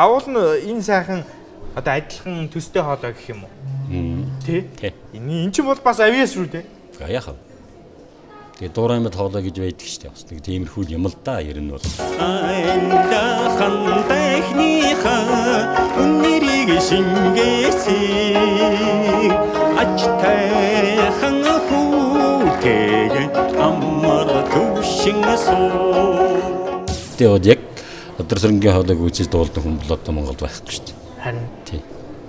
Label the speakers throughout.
Speaker 1: Давуул нь энэ сайхан одоо адилхан төстэй хоолой гэх юм уу? Тэ?
Speaker 2: Тий.
Speaker 1: Энэ чинь бол бас авиас шүү дээ.
Speaker 2: Га яхав. Тэгээ дуураймад хоолой гэж байдаг шүү дээ. Бас нэг тиймэрхүү юм л да ер нь бол.
Speaker 3: Айлхан дахныхаа үнэрийг шингээсэн ач тайхан хүүтэйг амар төвшин суу.
Speaker 2: Тэгээ бод яг өдөр сөрөнгийн хоолойг үзэж дуулдаг хүн бол одоо Монголд байхгүй шүү дээ.
Speaker 1: Харин
Speaker 2: Тий.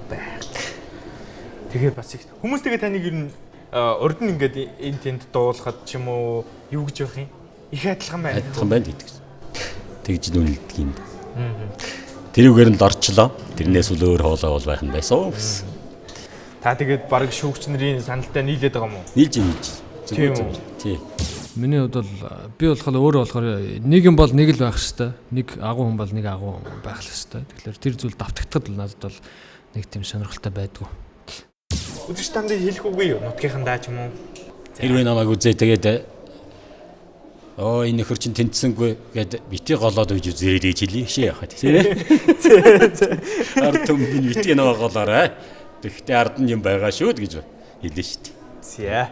Speaker 1: байх. Тэгээ бас их хүмүүс тэгээ таныг ер нь урд нь ингээд энэ тэнд дуулахад ч юм уу юу гэж явах юм? Их адилхан байна.
Speaker 2: Адилхан байна гэдэг. Тэгж л үнэлдэг юм. Тэрүүгээр нь л орчлоо. Тэрнээс үл өөр хоолой бол байх нь байсан гэсэн.
Speaker 1: Та тэгээд баг шүүгч нарын саналтай нийлээд байгаа юм уу?
Speaker 2: Нийлж нийлж.
Speaker 1: Тийм
Speaker 2: Зүгээр
Speaker 1: үү?
Speaker 2: зүгээр. Тий.
Speaker 4: Миний хувьд бол би болохоор өөрөө болохоор нэг юм бол нэг л байх хэвээр. Нэг агуу хүн бол нэг агуу байх л хэвээр. Тэгэхээр тэр зүйл давтагдахад бол надад бол нэг тийм сонирхолтой байдгүй.
Speaker 1: Үзэгч танд хэлэх үгүй юу? Нутгийнхандаа ч юм уу?
Speaker 2: Хэрвээ намайг үзээ тэгээд оо энэ нөхөр чинь тэнцсэнгүй гэд бити голоод үйж үзээрэй гэж хэлье шээ яхаа тий. Ард түмэн бити нөгөө голоорой. Тэгвэл ард нь юм байгаа шүү гэж хэлнэ шүү дээ.
Speaker 1: Зя.